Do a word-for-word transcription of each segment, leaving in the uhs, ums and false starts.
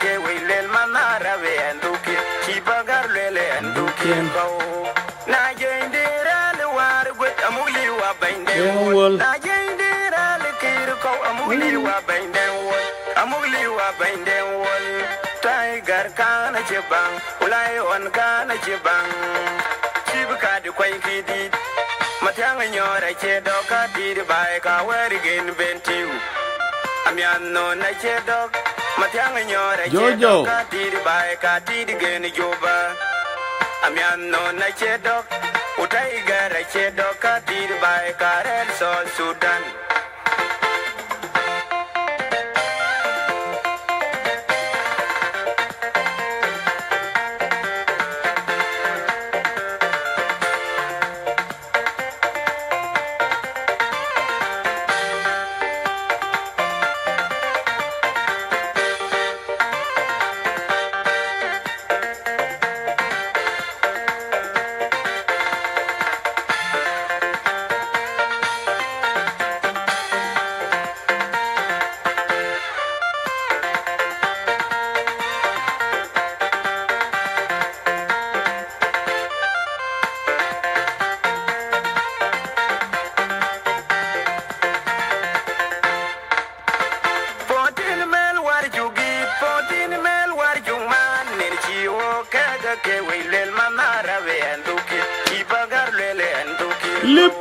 Ke wei lel manara we ɛn dukiɛn, ci bagar lel ɛn dukiɛn kɔu. Na jɛny de rɛl war guet amuk liwa bɛny de wol. Na jɛny de rɛl kir kɔu amuk liwa bɛny de wol. Amuk liwa bɛny de wol. Tiger kan a ci baŋ, lion kan a ci baŋ. Ci bi ka di kuany ki dit. Mathiang nyɔr a ci dɔk ka dit bai ka wɛr gen ben tiu. Amian non a ci dɔk. Mathiang nyɔr a ci Jojo. Dɔk ka tit bai ka tit gen Juba. Amian non a ci dɔk. Utai gar a ci dɔk ka tit bai ka rɛl South Sudan. Fourteen mel war jugi, fourteen mel war jung man, ner chi wo kega ke wei lel manara we anduki, chi bagar lel anduki. Lip.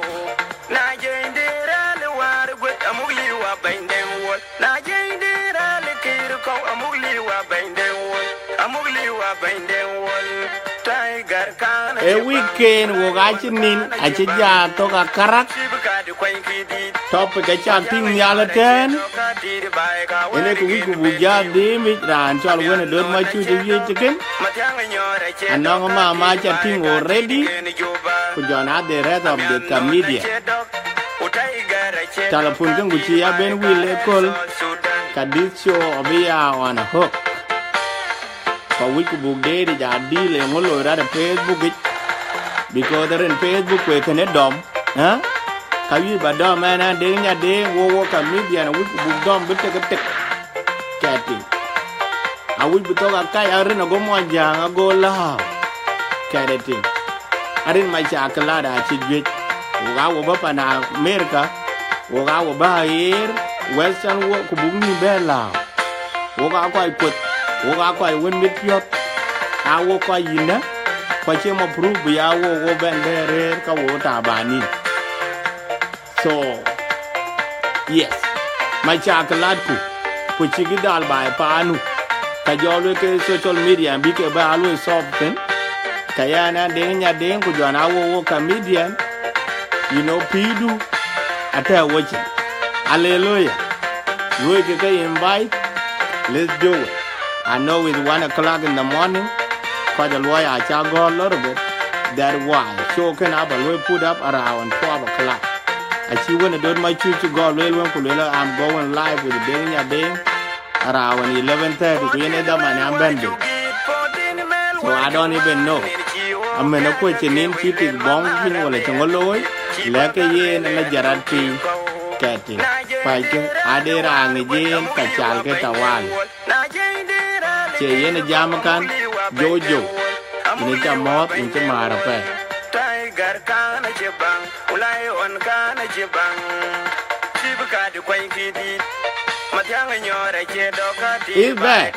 Na jeng de ral war gwet amugli wa bendem wol. Na jeng de ral kir ko amugli wa bendem wol. Amugli wa bendem wol. Tiger kan e weekend wo ga ci nin a ci ja to ga karak. Topic a cak tiŋ nhial ëtɛ̈ɛ̈n, ënë kë wïc ku buk jat dhim yic raan cɔl Wën ë Döt Macuc ë wiëc tëkën. Anɔŋ mama ca tïŋ already, ku jɔn a the rest of the comedian. Telephone kën ku cï ya ben wil ëköl, ka this show abï ya on a hook. Ka wïc ku buk deet yic adil eeŋö loi rɔt ë Facebook yic, because rin Facebook ku ee kënë dɔm, ë? Ka wïc ba dɔm ɛn an Deŋ Nyadeŋ, wo wo comedian, awïc ku buk dɔm bï tek tek. Kɛɛt tïŋ. Awïc bï thok akac arin ago Muɔnyjäŋ ago lääu. Kɛɛt tïŋ. Arin macakilat acï juëc. Wok aa wo bɔ̈ pan America, wok aa wo bɔ̈ aɣeer, Western world, ku buk nïïm bɛ̈ɛ̈r lääu. Wok aa kɔc kueth, wok aa kɔc wën mit piɔ̈th, aa wok kɔc yïndë, ku acie maprup bï ya wok wo bɛ̈n bɛ̈ɛ̈r rëër ka wo tabanin. So, yes, macakilatku, ku cïkï dhal baai paanu, ka jɔ luel ke social media bï ke bɛ aa luel solve thïn, ka yɛn an Deŋ Nyadeŋ ku jɔn aa wok wo comedian, you know, pïïrdu atɛ̈ wocin. Hallelujah. Luɔi ke ke invite, let's do it. I know it's one o'clock in the morning. Kɔc a luɔi a ca gɔ̈ɔ̈r lor bit. That why show kën aba luɔi put up around twelve o'clock. Acï Wën ë Döt Macuc cï gɔl lueel wën ku lueel, I'm going live with Deŋ Nyadeŋ around eleven thirty, ku yen ë dhaman an bɛ̈n bei. So I don't even know. Amën akuɔc cï nin cï tik bɔŋ piny wala cï ŋö looi, lɛ̈k ke yen ë la jarat piny kɛɛt tïŋ. Packë ade raan ŋic yen ka calkë tawali. Cie yen ë jam kan, Jojo. Yïn ca mɔ̈ɔ̈th, yïn cï määr apɛi. Tiger kan acï baŋ, ku lion kan acï baŋ. Cï bï ka di kuany ki dit. Mathiang nyɔɔr acï dɔk ka ti. Is back.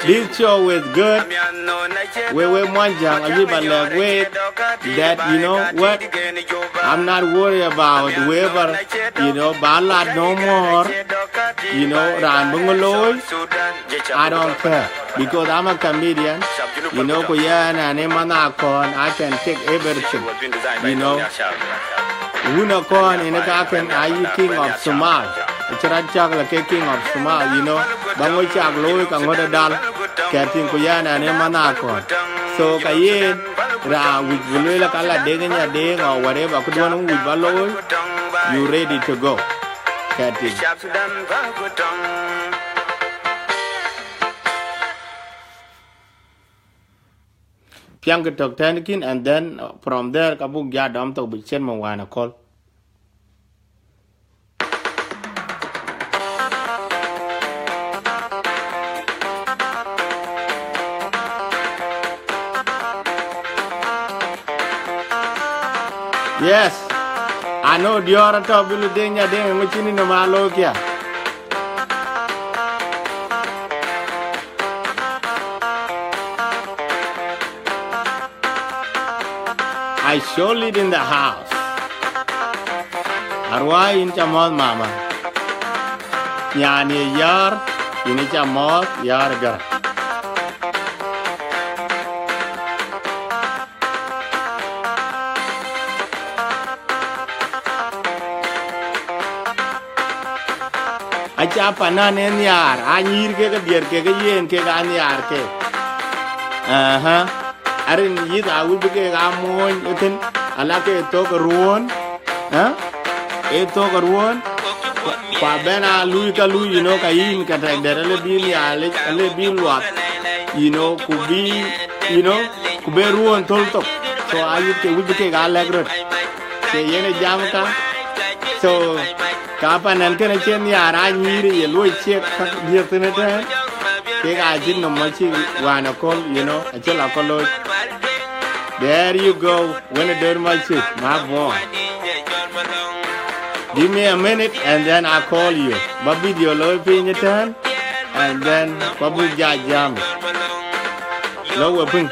This show is good. We, we Muɔnyjäŋ, awïc ba lɛ̈k week that, you know what? I'm not worried about whoever, you know, ba lat no more. You know, raan bï ŋö looi, I don't care, because I'm a comedian. You know, ku yɛn an ë man akɔn, I can take everything. You know, wun akɔn ënë ka kën ayï king of Somal. Acï rɔt cak la ke king of Somal, you know, ba ŋö cak looi ka ŋöt adal. Kɛɛt tïŋ, ku yɛn an ë man akɔn. So ka yen, raan wïc bï lueel ka la Deŋ Nyadeŋ or whatever, këduɔ̈n wïc ba looi, you ready to go. Kɛɛt tïŋ. Piɛŋkë tök tɛ̈n kïn, and then, uh, from there ka buk ja dɔm thok bï cïn man wään aköl. Yes. I know diɔ̈ɔ̈r atɔ̈ bï lu deŋ nya deŋ ŋö cïn nï nɔm aa looi kia. I surely in the house. Arwai yïn ca mɔ̈ɔ̈th mama. Nyan ye yäär, yïn ca mɔ̈ɔ̈th yäär gär. Aca panan ë nhiaar, anyïïr kek, adiɛɛr kek, yen kek anhiaar kek. Aha. Arin yith awïc bï kek aa moony ëtën, ala ke thok ruɔ̈ɔ̈n, ë? Ee thok ruɔ̈ɔ̈n, ku abɛ̈n aa luui ka luui, you know, ka yïn ka tɛ̈k dɛ̈t, ale bï nhiaalic, ale bï luath, you know, ku bï, you know, ku bï ruɔ̈ɔ̈n thöl thok. So ayïth ke wïc bï kek aa lɛ̈k röt. Ke yen ë jam ka. So, ka panɛn kënë cï nhiaar anyïïr ye luɔi ciek ka dhiëth thïn ëtɛ̈ɛ̈n. Kek aa cïn nɔm acï wään aköl, you know, acï la köl looi. There you go. Wën ë döör mac cïk, my boy. Give me a minute and then I call you. Ba video looi piny ëtɛ̈ɛ̈n, and then ba buk ja jam. Lo we piny.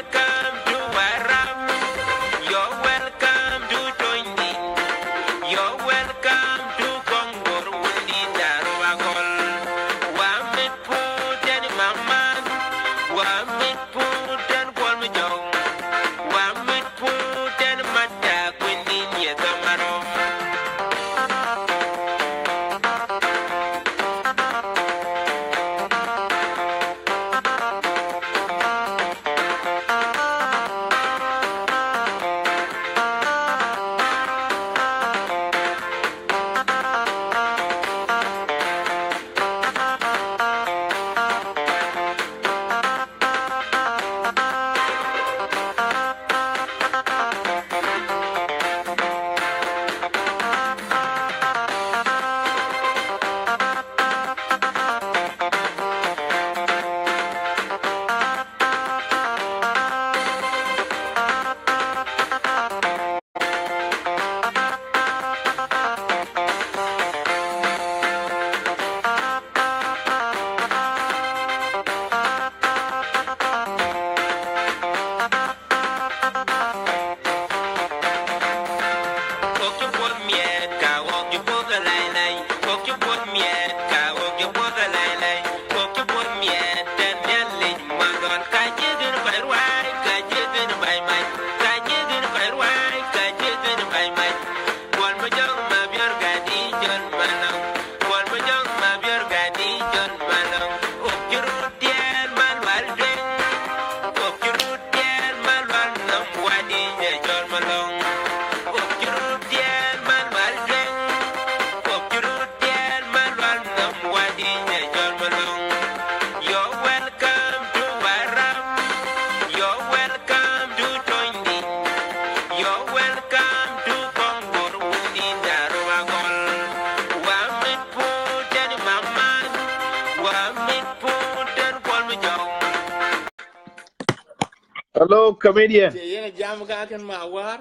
Hello, comedian. Cie yen a jam ka kën ma war.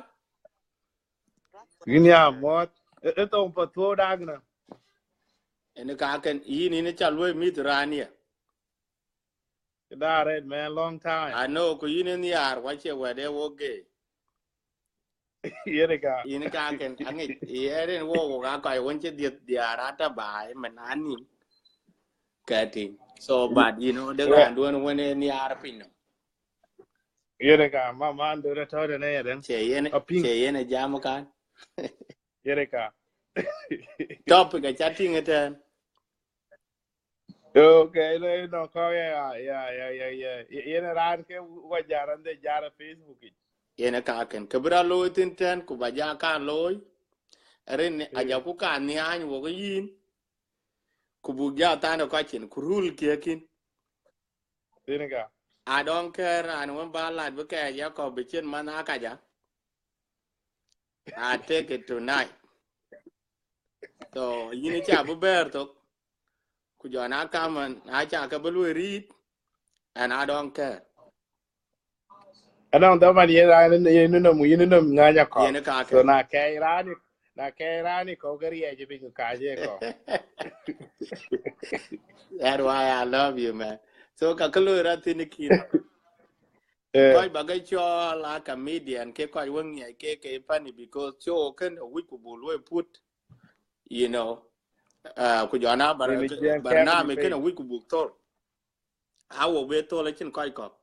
Yïn ya mɔ̈ɔ̈th. Ë, ë thoŋ pa thuɔɔu dak na. Ënë ka kën yïn, yïn ca luɔi mïth raan ye. Këda arɛt, man, long time. I know, ku yïn ë nhiaar, wa cie wɛ̈t ë wok ge. Yen ë ka. Yïn ë ka kën, aŋic, yen rin wok, wok aa kɔc wën cï dhiëth diäär ata baai, man anïm. Kɛ̈tï. So, but, you know, de raan duɔ̈n wën ë nhiaar piny nɔm. Yen ë ka, ma, man, do the third and everything. Cie yen, cie yen a jam kan. Yen ë ka. Topic a chatting ëtɛ̈ɛ̈n. Okay, no, no, kɔ̈u ya, ya, ya, ya, ya. Yen raan ke wa jar ande jar Facebook yic. Yen ë ka kën. Kë bï rɔt looi thïn tɛ̈n, ku ba ja kan looi. Rin aja ku kan nhiany wok yïn. Ku buk ja than ë kɔc cin, ku rul kiëkin. Yen ë ka. I don't care, raan wën ba lat bï kɛɛc ya kɔ̈u bï cin man akaja. I take it tonight. So, yïn ca bï bɛ̈ɛ̈r thok. Ku jɔ na kaman, na ca ke bï luɔi read, and I don't care. Anɔŋ dhaman yen raan, yen nɔm, yen nɔm ŋany akɔ̈k. Yen ka ke. So na kɛɛc raan, na kɛɛc raan kɔ̈k ke riɛc piny ku kääc ye kɔ̈k. That's why I love you, man. So ka ke loi rɔt thïn kïn. Eh. Kɔc ba ke cɔl a comedian ke kɔc wën ŋiɛc ke ke funny because show kën awïc ku buk luɔi put, you know. Uh, ku jɔna bar-, Yen jiɛɛm barnami kɛɛm kën piny. Awïc ku buk thol. A wo be thol acïn kɔc kɔ̈k.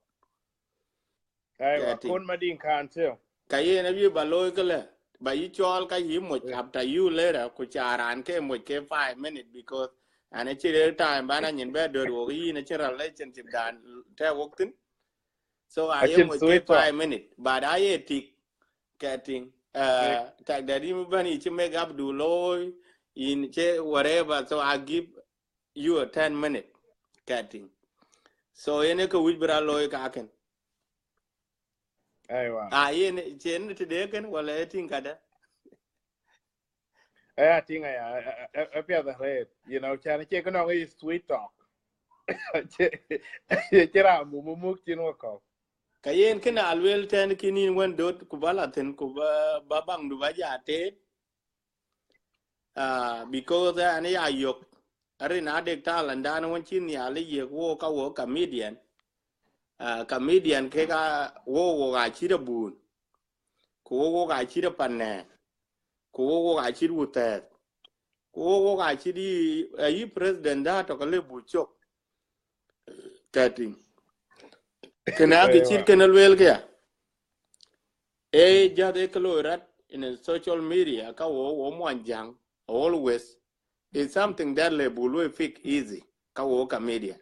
Aiwa, kɛɛt kon madïŋ kan tï. Ka yen abï ba looi këlë, ba yï cɔɔl ka yï moc, eh, after you later, ku ca raan ke moc ke five minute because an acï rëër time ban anyin bɛ döt wok yïn acïn relationship dan tɛ wok thïn. So a ye moc ke five minute, but a ye tik, kɛɛt thïn. Uh, tak dɛ yïn bɛ̈n yï cï make up du looi, yïn cï whatever, so I give you a ten minute, kɛɛt thïn. So yen ë ke wïc bï rɔt looi ka kën. Aiwa. Ah, yen cien tëde kën wala e tïŋ kadë? Eh, I think I, I, I, I feel the red. You know, can I check on is sweet talk. Cï raan muk muk cin wä kɔ̈k. Ka yen kën a luel tɛn kïn yïn wën döt ku ba la thïn ku ba, ba baŋdu ba ja teet. Ah, because an ya yök, arin adek talent dan wën cï Nhialic yiëk wo ka wo comedian. Ah, comedian ke ka wo wo ka cït abun. Ku wo wo ka cït apanɛn. Ku wo wo ka cït wuthɛɛth. Ku wo wo ka cït yï, eh, yï president da tɔ ka le bu cök. Kɛɛt thïn. Kën a kë cït kën lueel kë ya. E jat e ke loi rat in a social media ka wo, wo muɔny jaŋ always is something that le bu luɔi fix easy ka wo comedian.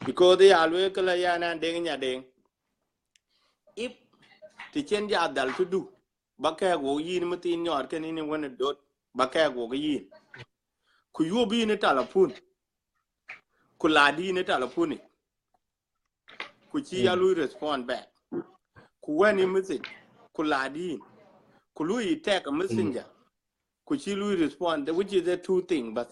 Because ya lueel ke la yan an deng nya deng. If ti cien ja dal to do, ba kɛɛk wok yïn mëthiin nyɔɔt kën yïn wën döt, ba kɛɛk wok yïn. Ku yuɔp yïn ë talapun. Ku la dïn ë talapun. Ku cï ya lui respond back. Ku wën yï message, ku la dïn. Ku lui text a messenger. Ku cï lui respond, which is the two thing, but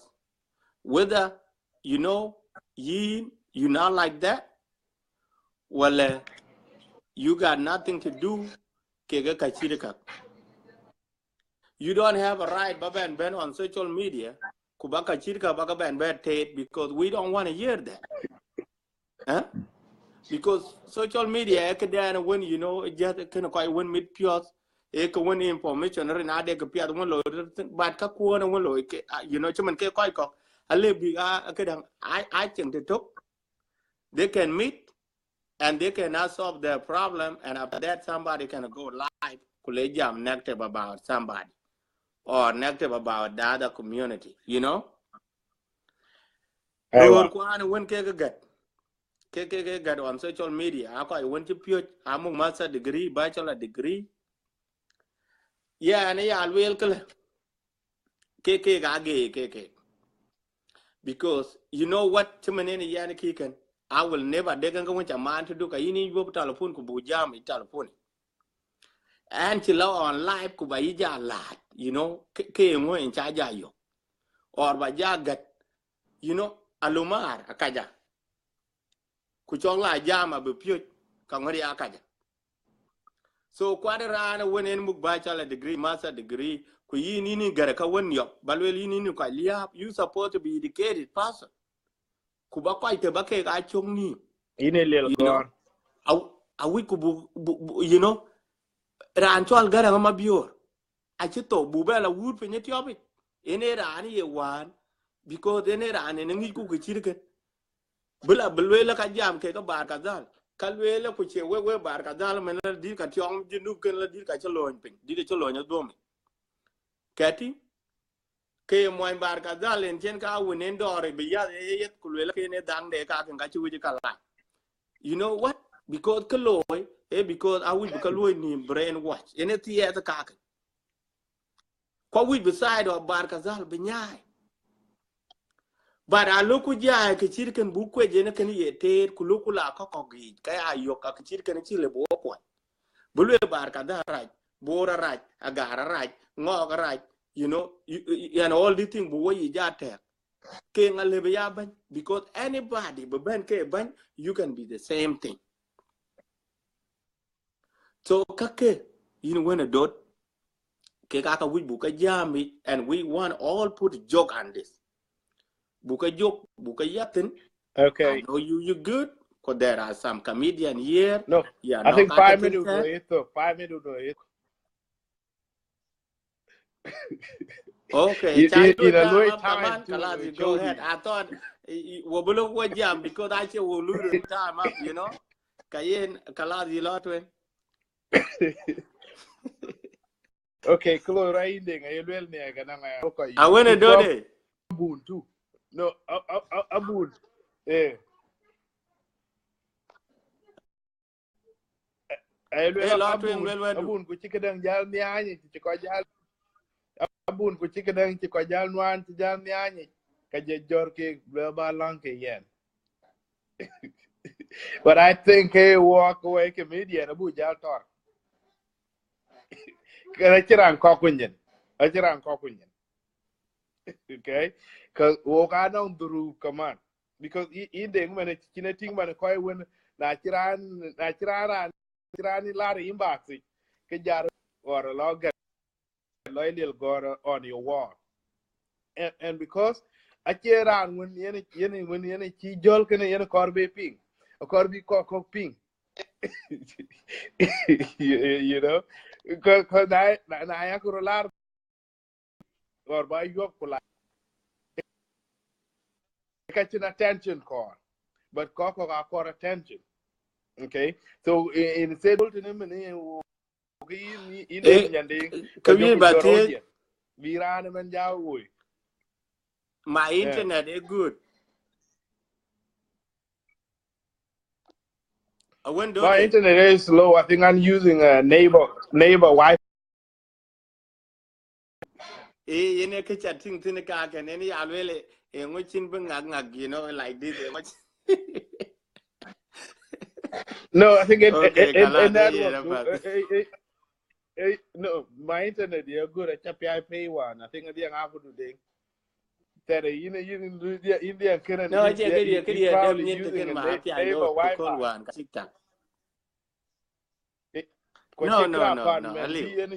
whether, you know, yïn, you not like that, wala you got nothing to do keke ka cït kak. You don't have a right ba ben ben on social media, ku ba ka cït ka ba ka ben ben teet, because we don't want to hear that. Huh? Because social media, e ke dan when, you know, just kën kɔc wën mit piɔth, e ke wën information, rin ade ke piath wën lo, but ka kuɔn wën lo, ke, ah, you know, cï man ke kɔc kɔ̈k, a le bï, ah, ke dang, I, I think they talk, they can meet, and they cannot solve their problem, and after that, somebody can go live, ku le jam negative about somebody, or negative about the other community, you know? Aiwa. Röör kuan wën ke ke gät. Ke, ke, ke gät on social media. A kɔc wën cï piöc, a muk master degree, bachelor degree. Yeah, and ya lueel këlë. Ke, ke, ka ge, ke, ke. Because you know what? Cï man en yan ki kën. I will never dek en ke wën ca man to do ka yïn yuɔp telephone ku bu jam i telephone. And cï la on live ku ba yï ja laat, you know, ke, ke ŋö en ca ja yök. Or ba ja gät, you know, alumar akaja. Ku cɔk la jam abï piöc, ka ŋöri akaja. So kuat raan wën en muk bachelor degree, master degree, ku yïn yïn gär ka wën yɔk, ba lueel yïn yïn kɔc liääp, you supposed to be educated person. Ku ba kɔc të ba kek a cök nïïm. Yïn e liel, you know, gɔ̈ɔ̈r. A, a wïc ku bu, bu, bu, you know, raan cɔl Garaŋ Mabiöör. Acï thou bu bɛ la wuur piny ë tiɔp yic. En ee raan ye wään, because en ee raan en ŋic ku kë cït kën. Bï la, bï lueel ka jam ke ke Barkadhal. Ka lueel ku cie wek, wek Barkadhal mën la dït ka tiɔm Junub kën la dït ka cï lööny piny. Dït cï lööny adhuɔ̈m. Kɛ̈tï, ke ye muɔny Barkadhal en cien ka wën en dɔɔr bï yath ye yeth ku lueel ke en ee dhaŋ de ka kën ka cï wïc ka lac. You know what? Because kë looi, eh, because a wïc bï ka luɔ̈i nïïm brainwash. En ee thiɛɛth ka kën. Ku wïc bï side of Barkadhal bï nyaai. But a lok ku jai kë cït kën bu kuec en kën ye teet ku lok ku la kɔ̈k kɔ̈k yiic, ka ya yök ka kë cït kën cï le bu wɔ kuɔny. Bï lueel Barkadhal rac, Bor arac, Agar arac, Ŋɔɔk arac, you know, you, you, and all these things bu wɔ yiic ja tɛ̈k. Ke ŋa le bï ya bɛ̈ny? Because anybody bï bɛ̈n ke bɛ̈ny, you can be the same thing. So kake, yïn wën ë dot, ke ka ka wïc buk ka jam, and we want all put joke on this. Buk ka joke, buk ka yathin. Okay. I know you, you good, 'cause there are some comedian here. No, yeah, I think five minutes will hit though. Five minutes will hit. Okay, you, you, you know, time up, kaman, kalas, you go ahead. I thought we will look what jam because I say we lose time up, you know. Kayen, kalas, you lot win. Okay, Chloe, right in there, you will near, and I'm like, okay, I win a done. Abun too. No, abun. Eh. Ë luel, ë lɔ tueŋ, abun, luel wɛ̈tdu. Abun ku cï këdäŋ jäl nhiaany, cï kɔc jäl. Abun ku cï këdäŋ cï kɔc jäl nuan, cï jäl nhiaany, ka jɛ jɔr ke luel ba läŋ ke yɛn. But I think ke walk away comedian abu jäl tɔr. Kë acï raan kɔk ku nyin. Acï raan kɔk ku nyin. Okay? 'Cause wok anɔŋ dhuruk kaman. Because in, in deng man, cïn e tïŋ man kɔc wën, na cï raan, na cï raan, raan, cï raan in lar inbox, ke jar or lɔ gɛt, lɔ lil gɔr on your wall. And, and because acie raan wën yen, yen, wën yen cï jɔl kënë yen kɔr be piŋ. Kɔr bi kɔk kɔk piŋ. You, you know? 'Cause, 'cause na, na, na yak ro lar or ba yuɔp ku la. Ka cïn attention kɔɔr. But kɔk kɔk a kɔɔr attention. Okay? So in, in said to him, in, in, in, eh, nyanding, ka wi ba thiëëc. Bi raan man ja woi. My internet is good. I went. My internet is slow. I think I'm using a neighbor, neighbor Wi-Fi. Eh, yen e ke chatting thïn ka ken, yen ya luel, e ŋö cïn bï ŋak ŋak, you know, like this, e ŋö cïn. No, I think it, okay, it, it, kalas, it network, eh, eh, eh, no, my internet, yeah, good. I tap I pay one. I think I think I have to do thing. That, uh, you know, you can do, yeah, in the current, no, yeah, yeah, you, you probably using a neighbor Wi-Fi. One, ka TikTok. No, no, no, no, Aliu.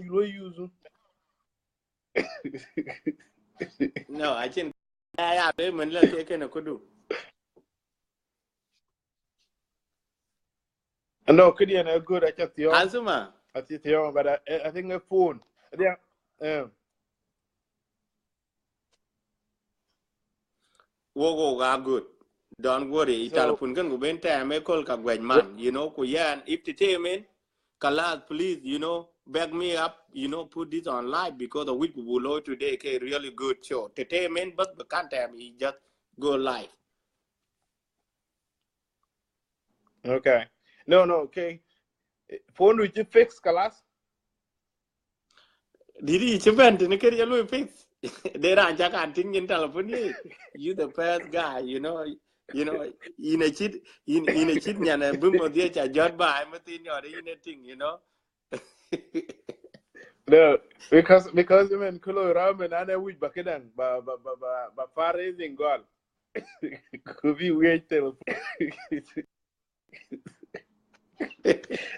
No, I think I have payment like I can do. No, këdiɛn ë good, acä thiɔ̈ɔ̈ŋ. Asuma. Acä thiɔ̈ɔ̈ŋ, but I, I think a phone. Yeah, yeah. Wok, wok a good. Don't worry. So, telephone kën ku ben tɛɛm e call ka guɛc man. You know, ku yɛn, if ti tɛɛm in, kalas, please, you know, back me up, you know, put this on live because of which we will today ke really good show. Ti tɛɛm in, but we can't tɛɛm, he just go live. Okay. No, no, okay. Phone du cï fix kalas. Dït yï cï bɛ̈n tënë kën ye lui fix. De raan ca kan tïŋ nyin telephone yï. You the first guy, you know, you know, yïn a cït, yïn, yïn a cït nyan a bï mɔ̈th ye ca jɔt ba, ë mɛthin yɔt yïn a tïŋ, you know. No, because, because, I mean, kulo ramen ane wïc ba këdäŋ, ba, ba, ba, ba, ba fundraising goal. Ku bï wec telephone.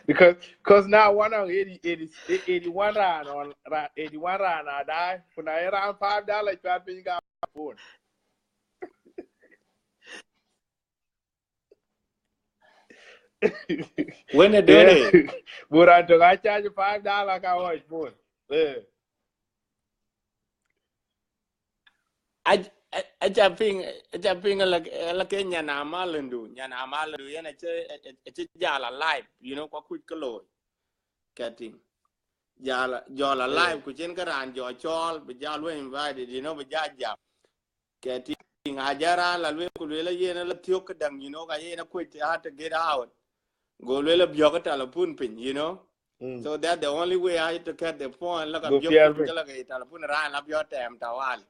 Because, 'cause now one on eighty, eighty, eighty-one raan on, ra-, eighty-one raan a die. Ku na ye raan five dollar cuat piny ka phone. Wën ë dööt. Yeah. But raan tök a charge five dollar ka watch phone. Yeah. I, I, I just think, I just think like, like in Nyana Malendu, Nyana Malendu, yɛn a cï, a cï jal a live, you know, kwa kuc ke looi. Kɛ tïŋ. Jal, jal a live, ku cïn kë raan jɔ cɔɔl, bï jal wë invited, you know, bï jal jam. Kɛ tïŋ, a jal raan la lueel, ku lueel yen la thiök këdäŋ, you know, ka yen a kuc how to get out. Go lueel biɔ̈k telephone piny, you know. Mm. So that's the only way I to cut the phone. Like a joke, like a telephone, raan la biɔ̈k tɛɛm tawali.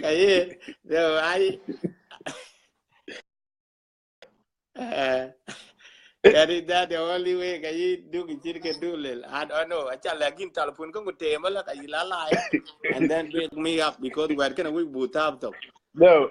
Ka ye, so I, eh, that is that the only way ka yï duk cït ke du lel. I don't know. Aca lɛ̈k yïn telephone, kë ku tɛɛm la ka yï la live. And then wake me up because we're gonna wake boot up though. No.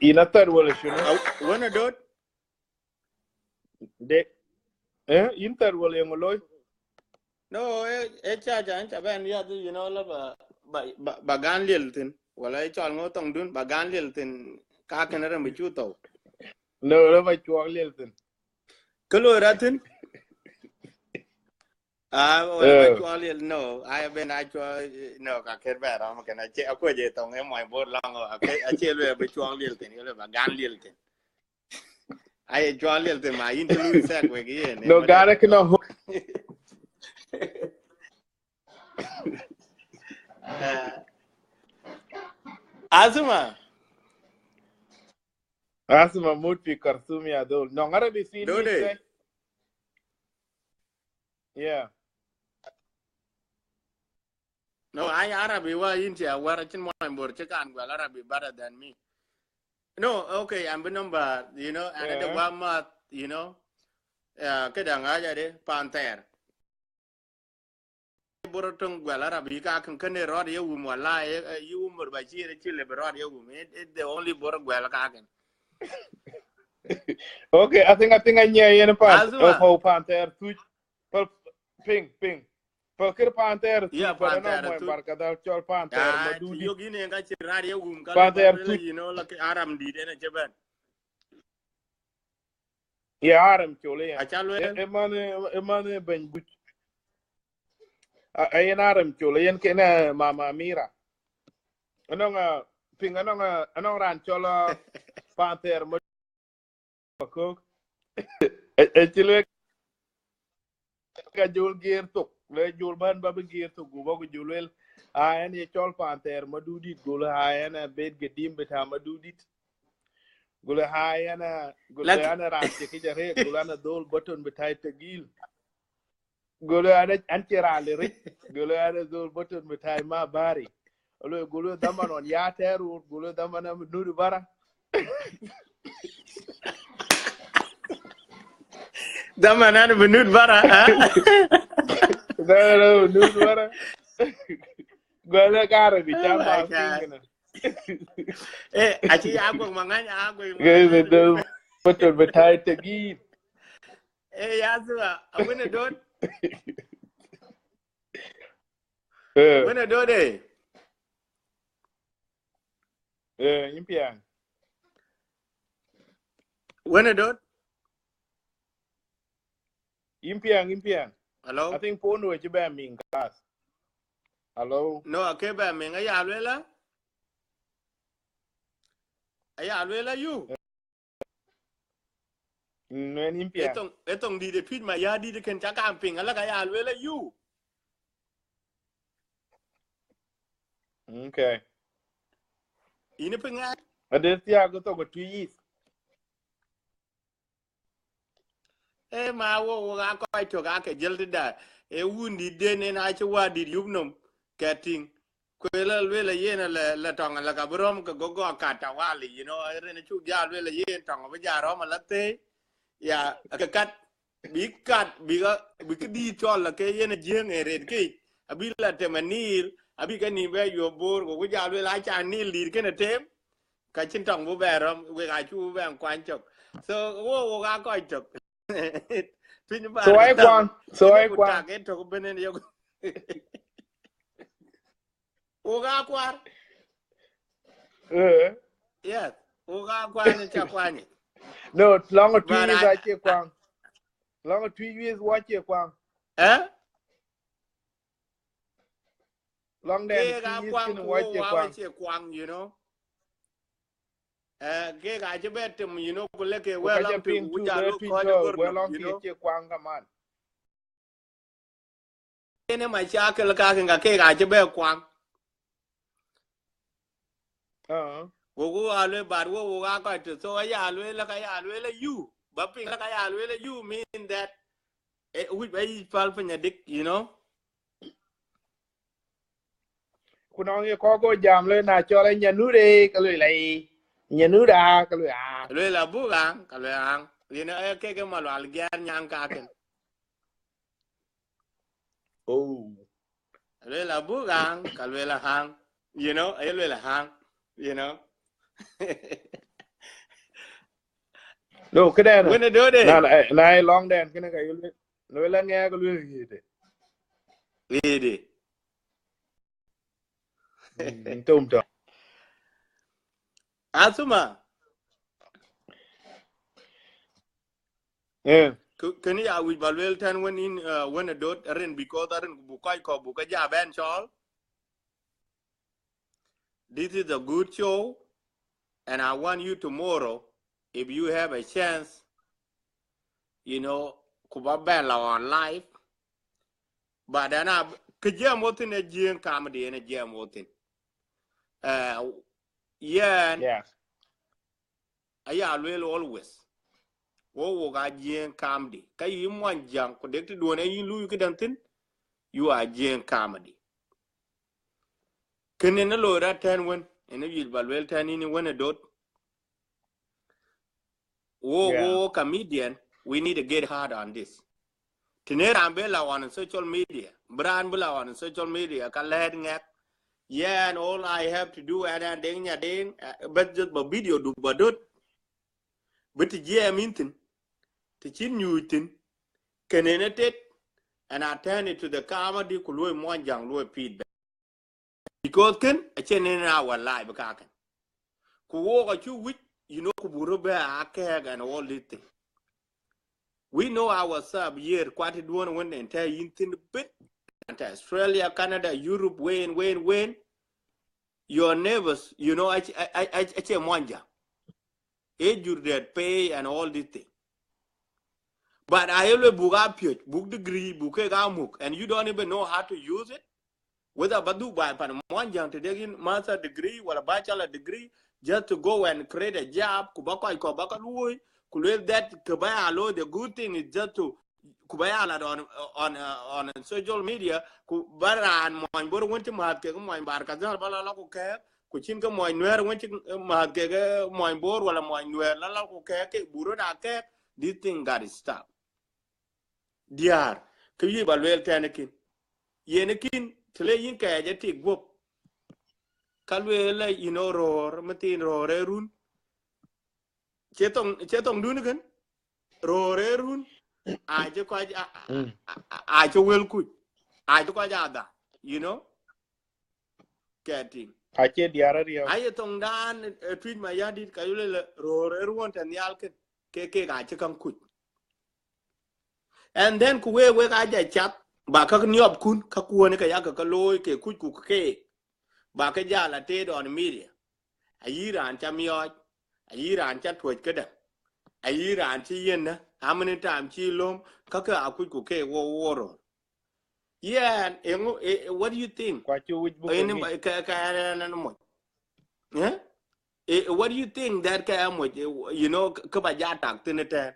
Yïn athɛɛr wala shunu? Wën adot. De, eh, yïn thɛɛr wala yeŋö looi? No, eh, eh, cha, cha, cha bɛn yäth, you know, la ba, ba, ba, ba gan liel thïn. Wala ë cɔl ŋö thoŋdun, ba gan liel thïn. Ka kën rem bï cu thou. No, la ba cuɔk liel thïn. Kë loi rɔt thïn. Ah, wala ba cuɔk liel, no. Ai ben a cuɔk, no, ka kër bɛ rɔm kën, acie, akuec ë thoŋ ë mɔny bor lɔŋ, acie lueel bï cuɔk liel thïn, ye lueel ba gan liel thïn. Aye cuɔk liel thïn ma yïn cï lui thɛk wek yen. No, gat ë kënɔŋ. Eh. Asma. Asma mut fi Khartoum ya dol. No, Arabi fi Dode. Yeah. No, ai Arabi wa yïn cia wär, acïn mɔny bor cï kan guɛl Arabi better than me. No, okay, an bï number, you know, an ade wa math, you know. Yeah, këdäŋ aja de panther. Bor töŋ guɛl Arabi ka kën kënë rɔt ye wum wala, eh, eh, yï Umar Bashir cï le bï rɔt ye wum. It, it the only bor guɛl ka kën. Okay, I think, I think I hear you in the past. Asma. Oh, for panther, tuc. Pal, ping, ping. Pal kir panther, tuc, yeah, but I know panther, tuc. Barkadal, cɔl panther, ah, madudi. Yok yïn en ka cï rɔt ye wum, ka panther, tuc. You know, like Aram dït en a cï bɛn. Yeah, Aram col yen. Aca lueel. E, e man, e, e man, e bɛny buc. A, a yen Aram col, yen kënë Mama Mira. Anɔŋ, a, ping anɔŋ, a, anɔŋ raan cɔl, a, panther ma kok. E, e cï lueel ka jol geer thok. Le jol ban ba bï geer thok, go ba ku jol lueel. A, en ye cɔl panther madudit, go le, a, en a bet gedim bita madudit. Gule, hai, ana, gule, ana raan cï kë jare, gule, ana dhol button bitai tegil. Gule, ana, an cï raan de rich, gule, ana dhol button bitai ma bari. Alo, gule, dhaman on ya terur, gule, dhaman am nuri bara. Dhaman ana bi nuri bara, ha? Dhaman ana bi nuri bara. Gule, kare bi chamba pingna. Eh, aci ya gok mangany, a gok mangany. Guys, the button bitai tegil. Eh, ya zua, a wene don. Eh. Wene don, eh. Eh, impiang. Wene don. Impiang, impiang. Hello? I think phone we ci bɛ ming class. Hello? No, ake bɛ ming, aya luela. Aya luela you. Nuen impiang. Etong, etong di de tweet ma ya di de ken chaka ping, ala ka ya luela you. Okay. Ini ping a? Ade tia go to go twi is. Eh, ma wo, wo ga kɔc tök ake jël tëda. E wun dit den en acï wa dit yup nom, kɛ tïŋ. Ku ëlë lueel yen la, la tɔŋ la ka bï rɔm ke go gɔ kat tawali, you know, rin cuk ja lueel yen tɔŋ bï ja rɔm ala thëi. Ya, ke kat, bï kat, bï ka, bï kë dit cɔl la ke yen Jiëŋ e ret ke. Abï la tem anil, abï ke nim bɛ yuop bor, ku ja lueel aca nil dit kene tem. Ka cïn tɔŋ bu bɛ rɔm, wek acu bu bɛ kuany cök. So, wo, wo ka kɔc tök. Piny ba. So ai kuaŋ, so ai kuaŋ. Tak e tök benen yok. Wo ka kuar. Eh. Yes, wo ka kuar ni ca kuany. No, long a twi is acie kuaŋ. Long a twi is wa cie kuaŋ. Eh? Long den ke ga kuaŋ, ku wa cie kuaŋ, you know. Eh, ke ga ci bɛ tem, you know, ku le ke we long ping ku ja lu ko ja gor, you know. Ke cie kuaŋ kaman. Ene ma cha ke ka ke ga ke ga ci bɛ kuaŋ. Uh. Wo, wo aa lueel, but wo, wo aa kɔc tɔ̈. So aya lueel, ka ya lueel you. Ba piŋ, ka ya lueel you mean that, eh, wïc ba yic päl piny adik, you know? Ku nɔŋ ye kɔc go jam, lueel na cɔl ë nyanure, ka lueel ai. Nyanura, ka lueel aŋ. Lueel abuk aŋ, ka lueel aŋ. You know, eh, kek ë Malual Giɛɛr nyaŋ kaken. Oh. Lueel abuk aŋ, ka lueel aŋ. You know, aye lueel aŋ. You know. No, këdɛn. Wën ë dööt ë. Na, na, na ë lɔŋdɛn, kënë ka ye lueel. Lueel aŋɛk, lueel ɣëëtë. Ɣëëtë. Mm, tom tɔ. Asuma. Eh. Kë-, kënë ya wïc ba lueel tɛ̈n wën yïn, uh, wën ë dööt rin, because arin buk kɔc kɔ̈k buk ke ja bɛ̈n cɔɔl. This is a good show, and I want you tomorrow, if you have a chance, you know, ku ba bɛ̈n la on live. But then I, kë jiɛɛm wo thïn ë Jiëëŋ comedy, yen ë jiɛɛm wo thïn. Uh, yen, yeah. Aya lueel always. Wo, wo ka Jiëëŋ comedy. Ka yï Muɔnyjäŋ, ku dek tëduɔ̈n ë yïn luui këdäŋ thïn, you are Jiëëŋ comedy. Kënë në loi rɔt tɛ̈n wën, ënë wïc ba lueel tɛ̈n yïn wën ë dööt. Wo, yeah, wo comedian, we need to get hard on this. Tënë raan bï la on social media, bï raan bï la on social media, ka lɛ̈ɛ̈t ŋɛk. Yeah, and all I have to do, and, and Deŋ Nyadeŋ, uh, but just ba video du ba dööt. Bï të jiɛɛm yïn thïn, të cïn nyuuc thïn, kënë në tet, and I turn it to the comedy, ku luɔi Muɔnyjäŋ, luɔi feedback. Because kën, acie nën our life kaken. Ku wok acuk wïc, you know, ku buk röt bɛ a kɛɛk and all this thing. We know ourselves here, kuat duɔ̈n wën ën tɛ̈ yïn thïn bit, and Australia, Canada, Europe, wën, wën, wën. Your neighbors, you know, acie, acie, acie, acie Muɔnyjäŋ. Ë jur that pay and all this thing. But aye lueel buk a piöc, buk degree, buk kek a muk, and you don't even know how to use it. Whether ba dhuk baai pan Muɔnyjäŋ të dek yïn master degree wala bachelor degree, just to go and create a job, ku ba kɔc kɔ̈k ba ka luɔ̈i, ku lueel that kë ba ya looi, the good thing is just to, ku ba ya lat on, on, uh, on social media, ku ba raan Muɔny Bor wën cï määth kek Muɔny Bahr el Ghazal ba la la ku kɛɛk, ku cïn ke Muɔny Nuɛɛr wën cï, uh, määth kek, uh, Muɔny Bor wala Muɔny Nuɛɛr la la ku kɛɛk, ke buk röt a kɛɛk, this thing got to stop. Diäär, kë yï ba lueel tɛ̈n kïn. Yen kïn, të le yïn kɛɛc ë tik guɔ̈p. Ka lueel la, you know, röör, mïthiin röör ë run. Cie thoŋ, cie thoŋdun kën? Röör ë run. Acï kɔc, a, a, mm, a, a, acï wël kuc. Acï kɔc adha, you know? Kɛ tïŋ. Acie diäär ariɔ̈u. Aye thoŋdan, eh, Tuic Mayardit ka yule le röör ë ruɔ̈n tɛ̈ nhial kën. Ke, ke ka cï käŋ kuc. And then ku wek, wek a ja cath, ba käk niɔpkun, käk kuɔ̈n ke yak ke looi, ke kuc ku keek. Ba ke ja la teet on media. Ayï raan ca miɔɔc, ayï raan ca tuɔ̈c këdäŋ. Ayï raan cï yiën, how many time cï löm, käkë a kuc ku keek wo, wo röör. Yen, eŋö, eh, eh, what do you think? Kua cï wïc buk yen ke ŋic. Ka, ka, ka, ka, moc. Eh? Eh, what do you think that ka moc, eh, you know, k-, kë ba ja tak thïn ëtɛ̈ɛ̈n?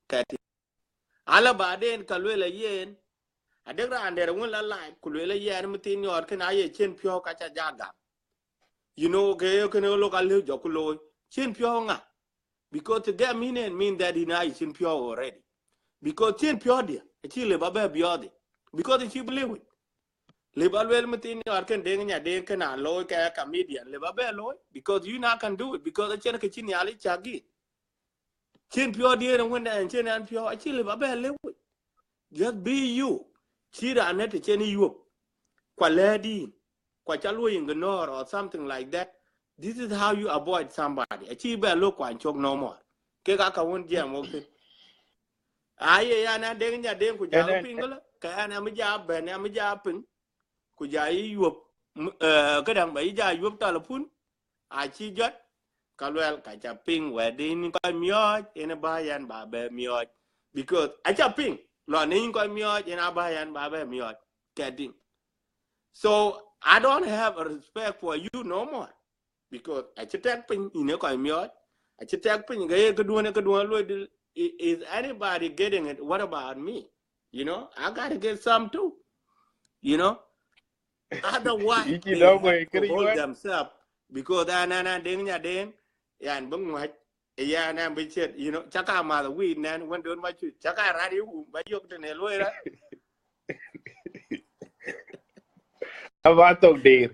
Ka tïŋ. Ala baden ka lueel a yen, adek raan dɛ̈t wën la live, ku lueel a yen, mïthiin yɔɔt kën aye cïn piɔ̈u ka ca ja gam. You know, ke ye kënë lok a lëu jɔ ku looi. Cïn piɔ̈u ŋa? Because to get meaning mean that he know cïn piɔ̈u already. Because cïn piɔ̈u diɛ̈, acï lëu ba bɛ biɔɔth. Because acï believe it. Lëu ba lueel mïthiin yɔɔt kën Deŋ Nyadeŋ kën a looi ke comedian. Lëu ba bɛ looi. Because you not can do it. Because acïn kë cï Nhialic cak yïn. Cïn piɔ̈u diɛ̈ wën ɛn cïn ɛn piɔ̈u, acï lëu ba bɛ lëu. Just be you. Cï raan ë të cïn yuöp. Kua lɛ̈ɛ̈t yïn. Kua ca luɔi ignore or something like that. This is how you avoid somebody. Acï bɛ lɔ kuany cök no more. Kek aa ka wën jiɛɛm wok thïn. Aye yan a Deŋ Nyadeŋ ku ja piŋ këlä, ke an amï ja bɛ̈n, amï ja piŋ. Ku ja yï yuöp, m-, eh, këdäŋ ba yï ja yuöp talapun, acï jɔt, ka luɛl ka ca piŋ wɛ̈t yïn kɔc miɔɔc, yen ba yɛn ba bɛ miɔɔc. Because aca piŋ, lɔ në yïn kɔc miɔɔc, yen a ba yɛn ba bɛ miɔɔc. Kɛ tïŋ. So, I don't have a respect for you no more. Because acï tɛk piny, yïn ë kɔc miɔɔc. Acï tɛk piny, ke ye këduɔ̈n, këduɔ̈n luɔi dï, i-, is anybody getting it? What about me? You know, I gotta get some too. You know, otherwise, Yï cï they dɔm have wei, to kënë hold yuɔɔc. themselves because an, an, an, Deŋ Nyadeŋ, yan bï ŋuäc, yan, an bï ciët, you know, caka math weed nɛn, wën don ma cu, caka rat yï wum, ba yök tënë luɔi rat. Aba thok dir.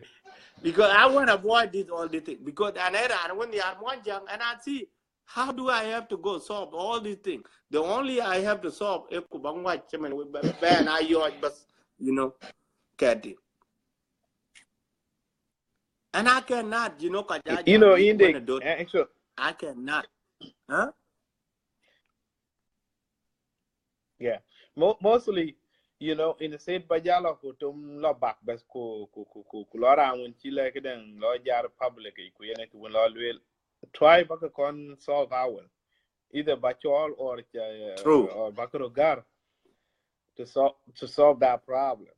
Because I want to avoid this, all this thing. Because an era, and when they are Mwanjang, and I see, how do I have to go solve all these things? The only I have to solve is ku ba ŋuäc, I mean, we ba, ba na yɔɔc, but, you know, kɛti. And I cannot, you know, 'cause I You know, just in when the I do, actual, I cannot. Huh? Yeah. Mo- mostly, you know, in the state ba jal ku tum lɔ bak bas ku ku ku ku ku lɔ ran wun ci le kiden lɔ jar public ku yene ku lɔ luel. Try ba ka kon solve our. Either ba chol or uh, True. or ba ka rogar to solve to solve that problem.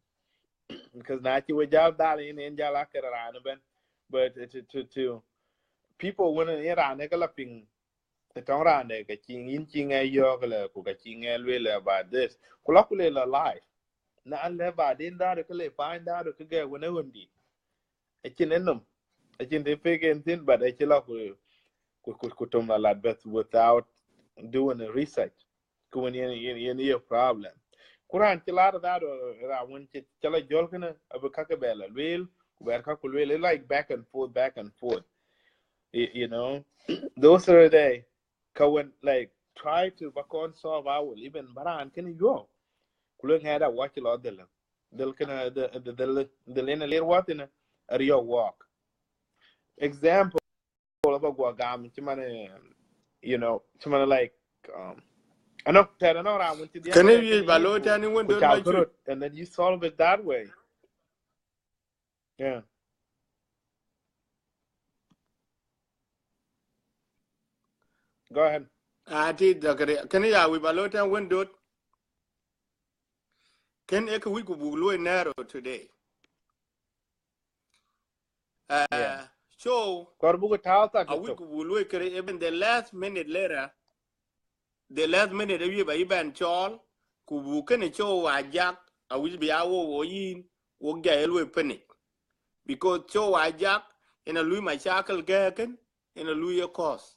Because na ci we jal dal in in jal akere ran ben, but to to to people when in ran ka la ping the tong ran de ka cing in cing e yo ka le ku ka cing e luel about this. Ku la ku le la life. Na le ba din da ka le find out ka ge wona won di. A cin enum. A cin de pegen thin, but a ci la ku ku ku ku tum la lat, but without doing a research. Ku wën yen yen yen ye problem. Ku ran ci lar da do ra wën ci ci la jol kana abi ka ke bela luel ku ber ka ku luel, like, back and forth, back and forth. Y- you know, those are the day ka wën, like, try to ba kon solve our even baran kene yo. Ku le ngada watch lo del del kana del del in a little what in a real walk. Example, ba gua gam ci mane, you know, ci mane, like, um, I know that I know around when to the Can you use ba lo tani when ku don cha ma ku cu? And then you solve it that way. Yeah. Go ahead. Ati dakare, can you, we ba lo tani when don? Can e ka wic ku buk luɔi narrow today. Uh, Yeah. So Kor buku tau tak a wic ku buk luɔi kere, even the last minute later, the last minute awic ba iban chol, ku buk kene cho wa jak, a wic bi a wo wo yin, wo ja e luɔi panic. Because cho wa jak, in a lui mashakil ke ken, in a lui e cause.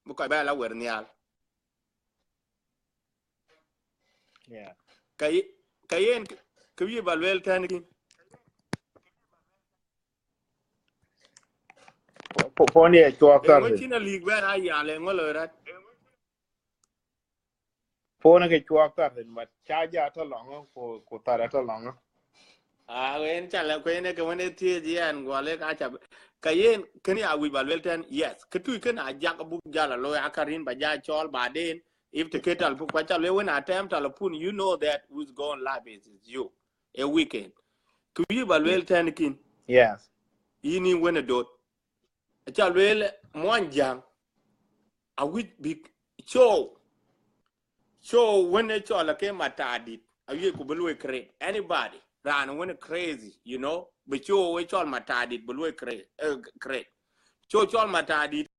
Because ba la wer nial. Yeah. Ka ye- ka yen ke wic ba luel tani kin. Phone ye chuak E tar. ngo chin a lig ben a yal e ngo lo rat. Phone ke chuak tar, but cha ja to long ku ku tar to long. A wen cha la kwen ke wen e tie ji an gwale ka cha. Ka yen ken ya wic ba luel tani, yes. Ke tu ken a jak buk jala lo ya karin ba ja chol ba den. If the kid al buk kwa cha le when a time telephone, you know that who's going live is, is you. A weekend. Ku wic ba luel tani kin. Yes. Yini when a dot. Acha luel Mwanjang. A wic big show. Show when a chol a ke matadit. A wic ku bi luɔi create. Anybody. Ran when a crazy, you know. But show we chol matadit bi luɔi create. Uh, create. Show chol matadit.